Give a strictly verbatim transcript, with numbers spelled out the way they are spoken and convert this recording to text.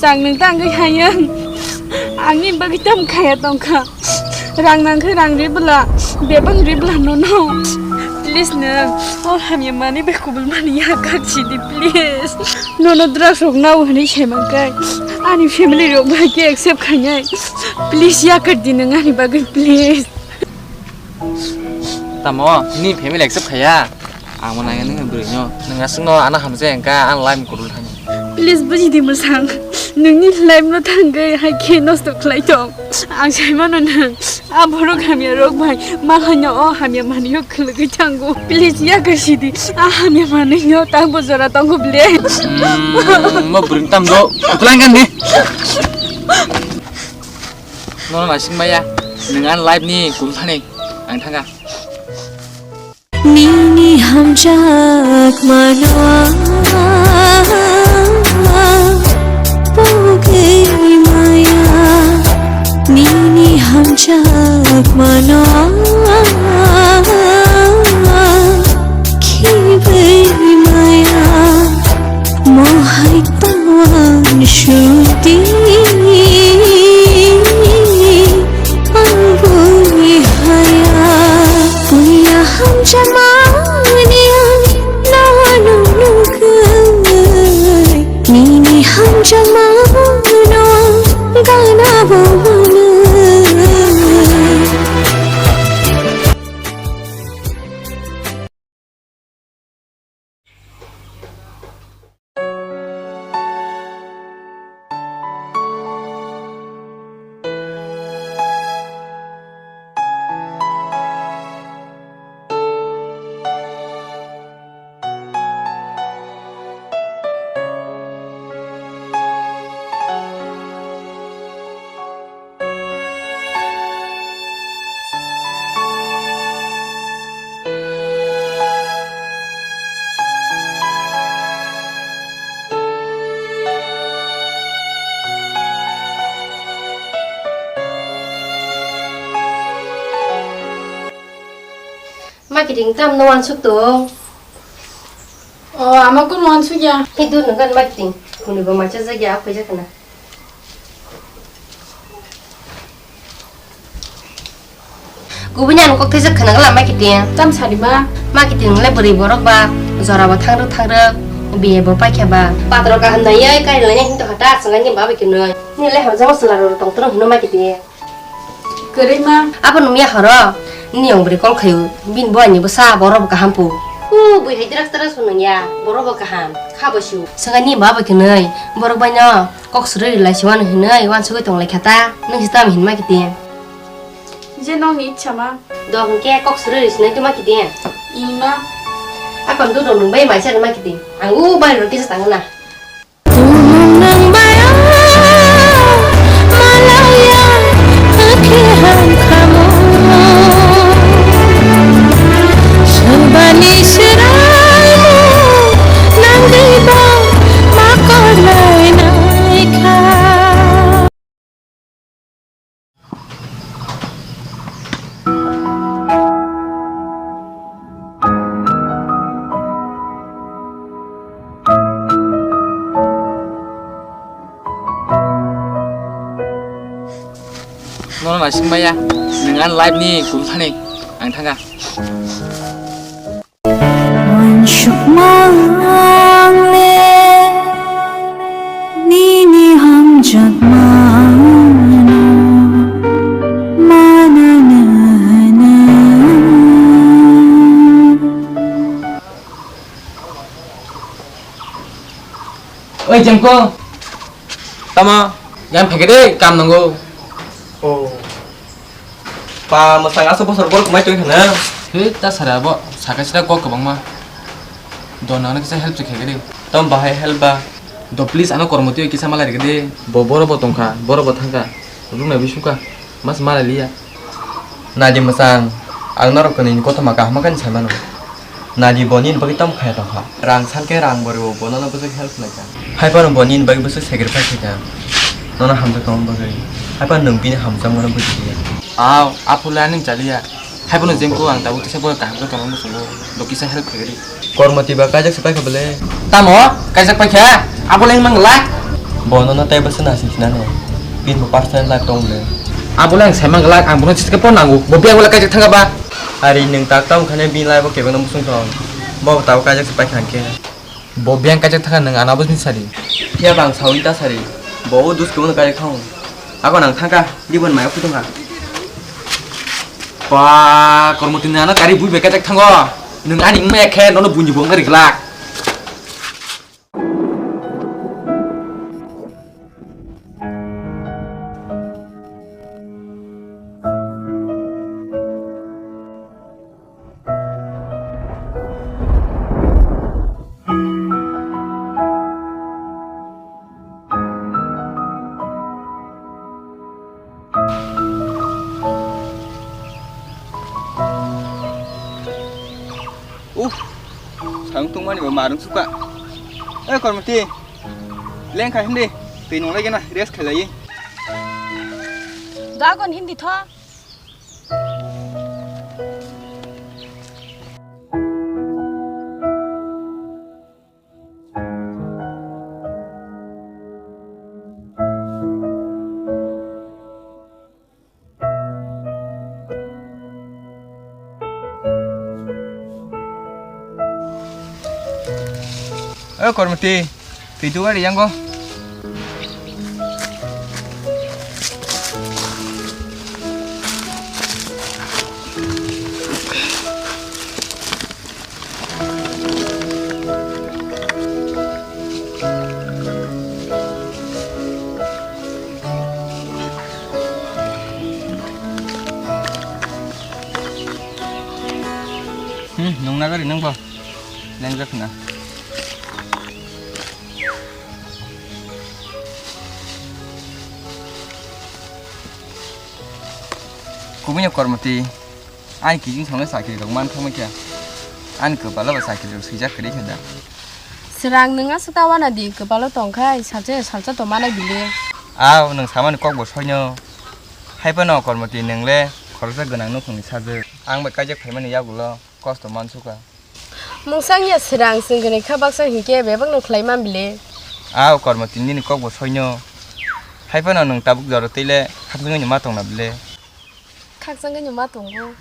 Rang nwng tangwi hayung. Angni bagwi tam khaya tongkha. Rang nangkhe rang ribla, bebak ribla nono. Please nwng, o hamya mani bai kubul mani yakar sidi, please. Nono drugs rok nao hwnwi saimankai. Ani family rok bai khe accept khainai. Please yakar di nwng ani bagwi, please. Tamo, ni family accept khaya? Ang mo nangya nini bwrwi no. Nwng aswk no ano hamjai engka, ang life ni kwrwng thani. Please buji di mwsang. Nwngni life no thangwi hai khe nosto khlai tong. Ang sai mano nwng. A borok hamya rok bai malai no o hamya manwi o khwlwgwi thango. Please yakar sidi. A hamya manwi no tangbo jora tongo ble. Hmm, mo bwrwi tam do. Kulang kan ni. Nono naising maya, nwng ani life ni kum thani, ang thanga. Nini hamjakmano pogwi maya, nini hamjakmano khibwi maya. Mohai tawan sudi ang bui haya. Puila hamjakmani ang nono nugwi. Nini hamjakmano ang gana bo manwi. Ma kiting tam no wansuk tong. O, ama kun wansuk ya. Hi dur nungkan ma kiting. Kuni bo macha jagya aphai jakana. Kubuni ang kok thajak khana gala ma kiting. Tam sari ma. Ma kiting le bwrwi borok ba. Jora bo thangrwk thangrwk. Biye bo paikha ba. Patro kaham nai ai kai lai hin to hata sangani ba bai kinoi. Ni le hamjama sala ro tong tong hino ma kiting. Kwrwi ma. Abo nungya horo, nini ong bwrwi call khayu, bini bo ani bwsa, borok bo kaham pu. Hu, bui hai drak tara sunung ya, borok bo kaham, kha bo su. Swngani ma bai kwnwi, borok bai no kok swrwi rwlai si wano hinwi, wansugwi tong lai kha ta, nung si tam hin ma kiti. Je nokni ichha ma. Do hwnkhe kok swrwi rwsinai tuma kiti. I ma. Akon dudong nung bai maisa rwma kiti. Ang u bai rw kisa tangna. Tumung nang bai malaya, akhe hamkhamu. Sorbani seramu nangwi ba makorlai naikha. Nono naising maya, nwng ani life ni kung thani ang thanga. Wansukmang le nini hamjakmano mananana. Oi, Jemko. Tamo? Yang phege de, kam nango. Oh. Pa, mwsang aswk bosor borok mai tongwi khana? He, ta sara bo, saka sira kok kwbangma. Do nangno kisa help se khaigwi di. Tamo bahai help ba? Do please ano kormo twi kisa malai rwgwi di. Bo boro bo tongkha, boro bo thangkha. Ruknai bisukha. Mas malai liya. Nadi mwsang, ang norok kwnwi ni kothoma kaham khe sai mano. Nadi bo nini bagwi tamo khaya tongkha. Rang san khe rang bo rwo, bo nono bwswk help khlai kha. Hai phano bo nini bagwi bwswk sacrifice khai kha. Nono hamjak tongma bagwi. Hai phano nwng bini hamjakmano buji ya. Aw, aphuru le ani chaliya. Hai phano jemko ang tabuk tisa bo kaham khe tongma muchungo. Bo kisa help khaigwi. Kormoti ba kaijak se paikha bole. Tamo? Kaijak paikha? Abo le mangla? Bo nono tei bwswk naising sinano. Bini bo personal life tong le. Abo le ang saimang glak, ang bono chiske phone nango. Bo biyang wala kaijak thanga ba? Ari nwng tak tong khane bini life o kebengno musung tong. Bo tabo kaijak se paikha hwnkhe. Bo biyang kaijak thanga nwng ano abo ni sari. Phiya bang sawi ta sari. Bo o dus kebengno kaijak thang. Ako nang thangka, dibon mayo khutong kha. Ba, kormo tini ano kari bui bai kaijak thango. Nwng ani wngma ya khe nono buini bo wngna ri glak. Uh, sang tungmani ba marung suka. Eh, Kormoti, lengkha hindi, twi nunglai gana, rest khailai. Dagon hindi tho. O Kormoti, twi duga ri yango. Hmm, nung nagari nung bo. Lengjak na. Kubui no Kormoti. Ani kijing songno chakri rok man thangma khe. Ani kwpalo bo chakri rok swijak kwrwi khe da. Srang, nwng aswk ta wana di, kwpalo tong khai salsa ya salsa to manai bile. Aw, nwng samani kok bo soino. Hai phano Kormoti, nwng le khoroksa gwnang nukhungni sajwk. Ang bai kaijak phaimani yagulo kosto mansuka. Mungsang ya Srang, chwng gwnwi kha baksa hinkhe bebak no khlai man bile. Aw Kormoti, nini kok bo soino. Hai phano nwng tabuk jora twi le khakchangwi no ma tongna bile. Khakchangwi no ma tongo.